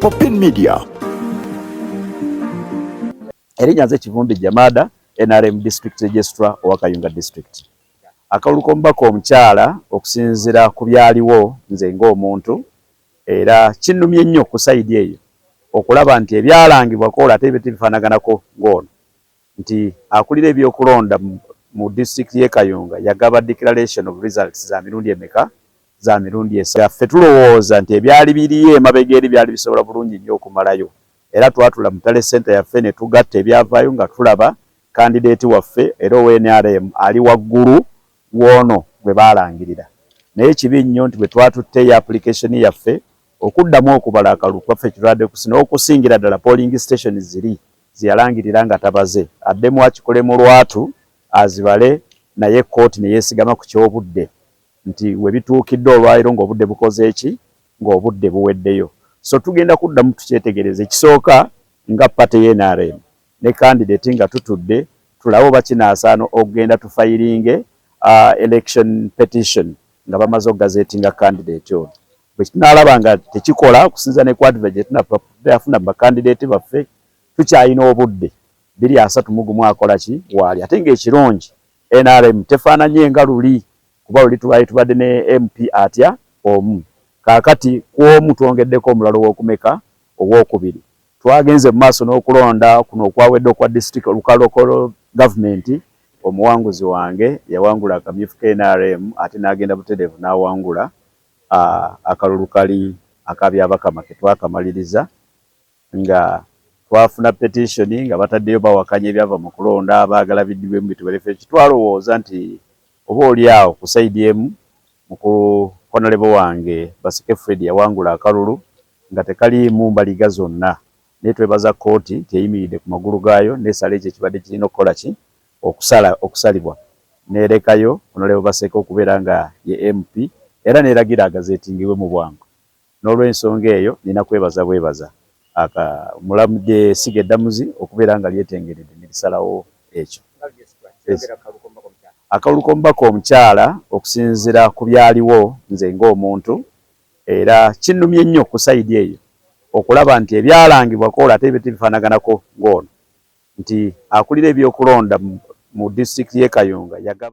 Popin Media. Erinnya nze Kivumbi Jamada, NRM District Registrar owa Kayunga District. Akalulu k'omubaka omukyala, okusinziira ku byaliwo, nze ng'omuntu era kinnumye nnyo ku side eyo okulaba nti ebyalangibwa koola ate ebyo tebifaanaganako, ng'ono nti akulira ebyokulonda mu disitulikiti y'e Kayunga yagaba declaration of results za mirundi emeka? Za mirundi esatu. Ffe tulowooza nti ebyali biriyo emabega eri byali bisobola bulungi nnyo okumalayo, era twatula mu tally center yaffe ne tugatta ebyavaayo nga tulaba candidate waffe era owa NRM ali waggulu woono gwe baalangirira. Naye kibi nnyo nti bwe twatutteyo application yaffe okuddamu okubala akalulu kwaffe, kitwadde n'okusingira ddala polling station ziri ziyalangirira nga tabaze, addemu akikole mu lwatu azibale, naye kooti ne yeesigama ku ky'obudde nti we bituukidde olwaliro ng'obudde bukoze eki, ng'obudde buweddeyo. So tugenda kuddamu tukyetegereze. Ekisooka, nga party ye NRM ne candidate nga tutudde tulabe oba kinaasaana okugenda tufilinge election petition nga bamaze okugazettinga candidate ono. Bwe tunaalaba nga tekikola, okusinziira ne ku advice gye tunafuna mu bakandidate baffe, tukyalina obudde 2031 akola ki waali. Ate ng'ekirungi, NRM tefaananye nga luli, kuba luli tubali tubadde ne MP atya omu, kaakati ku omu twongeddeko omulala ow'okumeka? Ow'okubiri. Twagenze mu maaso n'okulonda kuno okwawedde okwa district local government. Omuwanguzi wange yawangula akamyufu ka NRM, ate n'agenda butereevu n'awangula akalulu kali akabyabakama ke twakamaliriza nga twafuna petition nga bataddeyo bawakanya ebyava mu kulonda, baagala biddibwemu bituwerefe. Twalowooza nti oba oli awo ku side emu mukulu honorable wange Baseke Fred yawangula akalulu nga tekaliimu mbaliga zonna, naye twebaza kkooti nti eyimiridde ku magulu gaayo nesala ekyo ekibadde kirina okukola ki, okusala okusalibwa, nerekayo honorable Baseke okubeera nga ye MP, era neragira agazettingibwe mu bwangu. N'olwensonga eyo nina kwebaza bwebaza aka mulamudde essiga eddamuzi okubeera nga lyetengeredde ne lisalawo ekyo. Akalulu k'omubaka omukyala, okusinziira ku byaliwo, nze ng'omuntu era kinnumye nnyo ku side eyo okulaba nti ebyalangibwa koola ate ebyo tebifaanaganako, ng'ono nti akulira ebyokulonda mu disitulikiti y'e Kayunga yagaba